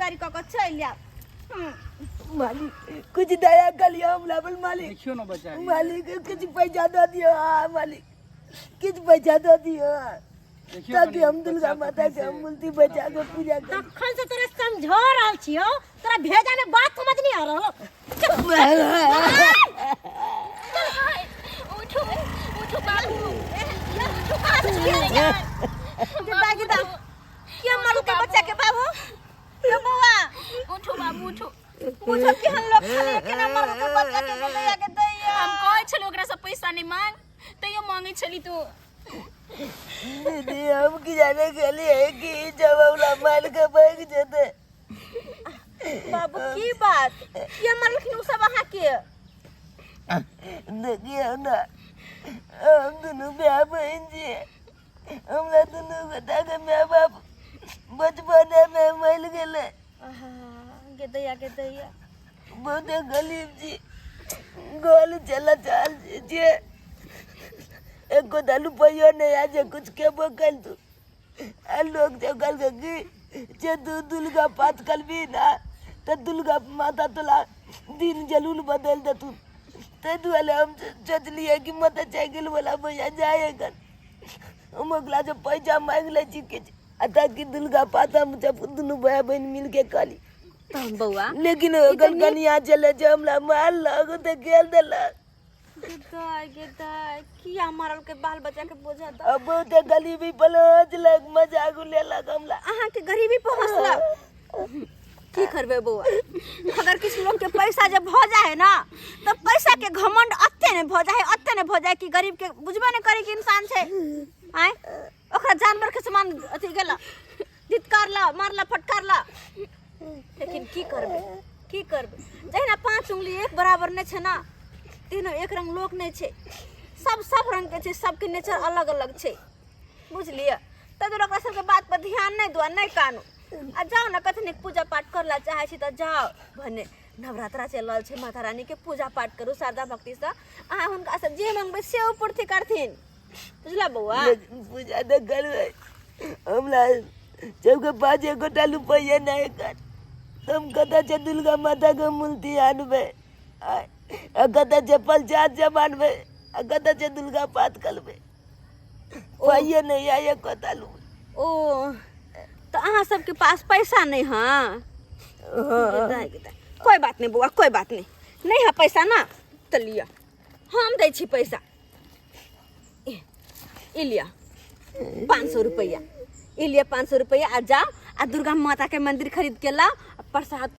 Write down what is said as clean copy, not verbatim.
खरीदारी कऽ कऽ चलि आयब। मालिक, कुछ दया कर लियो हमरा पर मालिक। देखियो ना बच्चा के। मालिक, कुछ पैसा दऽ दियो। हाँ मालिक, किछु पैसा दऽ दियो देखियो ताकि कनी हम दुर्गा बच्चा माता कखन के हम से मूर्ति बचा के पूजा करी। तखन से तोरा समझा रहल छियौ, तोरा भेजा में बात समझ नहीं आ रहल। उठू, उठू बाबू, उठू। गिदा गिदा के मारू के बच्चा के बाबू के बौआ? उठू बाबू, उठू। बुझो कि हम लोग खाली केना मारू के बच्चा के दैया के दैया। हम कहै छलहुँ ओकरा से पैसा नहि मांग, तैयो मांगै छली तू। दीदी, हम की जाने के लिए कि जब हमरा मार के भाग जेते। बाबू, की बात? के मारलखिन उ सब अहाँ के? देखियौ ना, हम दुनू भाय बहिन छियै। हमरा दुनू गोटाके माय बाप बचपनेमे मरि गेलै। आहा, गे दैया, गे दैया। बहुते गरीब छी, गोल चला चाल छियै। एको टा रुपैयो नहि आय जे कुछ खेबो करतू। आ लोक सब कहलकै कि जे तू दुर्गा पाठ करबही ने तऽ दुर्गा माता तोरा दिन जरूर बदलि देथुन। ताहि दुआरे हम सोचलियै कि मोटरसाइकिल वाला भैया जाय एखन, हम ओकरासँ पैसा मांगि लै छी किछु आ ताकि दुर्गा पाठ हम सब दुनू भाय बहिन मिलके करी। तहन बौआ, लेकिन ओकर कनिया चले जे हमरा मारलक तऽ गेल देलक। गे दाय, गे दाय, किया मारल के बाल बच्चा के बोझा द? अब बहुते गरीबी पलक मजाक उड़ेलक हमरा। अहाँ के गरीबी पर हंसलक? की करबै बौआ, अगर किछु लोग के पैसा जब भऽ जाए है ना तऽ पैसा के घमंड अते ने भऽ जाए है, अते ने भऽ जाए कि गरीब के बुझबे नहि करे कि इंसान छै। आँय, ओकरा जानवर के समान अथी गेला, धितकारला, मारला, फटकारला। लेकिन की करबै, की करबै? जहिना पांच उंगली एक बराबर नहि छै ना, तीनों एक रंग लोक नहि छै। सब सब रंग के छै, सबके नेचर अलग अलग छै, बुझलियै? तब दुआरे ओकरा सबके बात पर ध्यान नहि दू आ नहि कानू। आ जाउ ने, कथी पूजा पाठ करला चाहै छी तऽ जाउ भने। नवरात्रा चलि रहल छै, माता रानी के पूजा पाठ करू श्रद्धा भक्तिसँ। अहाँ हुनकासँ जे मंगबै से ओ पूर्ति करथिन, बुझला बौआ? लेकिन पूजा तऽ करबै, हमरा सबके पास एकोटा रुपैआ नहि कर, हम कतऽ से दुर्गा माताके मूर्ति आनबै आ कतऽ से प्रसाद सब आनबै आ कतऽ से दुर्गा पाठ करबै? पाइए नहि आय एकोटा लू। ओ, तऽ अहाँ सबके पास पैसा नहि? हाँ, कोई बात नहीं बौआ, कोई बात नहीं। नहीं है पैसा ना तऽ लिअ, हम दै छी पैसा। ई लिअ 500 रुपैआ, ई लिअ 500 रुपैआ आ जाओ आ दुर्गा माता के मंदिर खरीद के लाओ आ प्रसाद।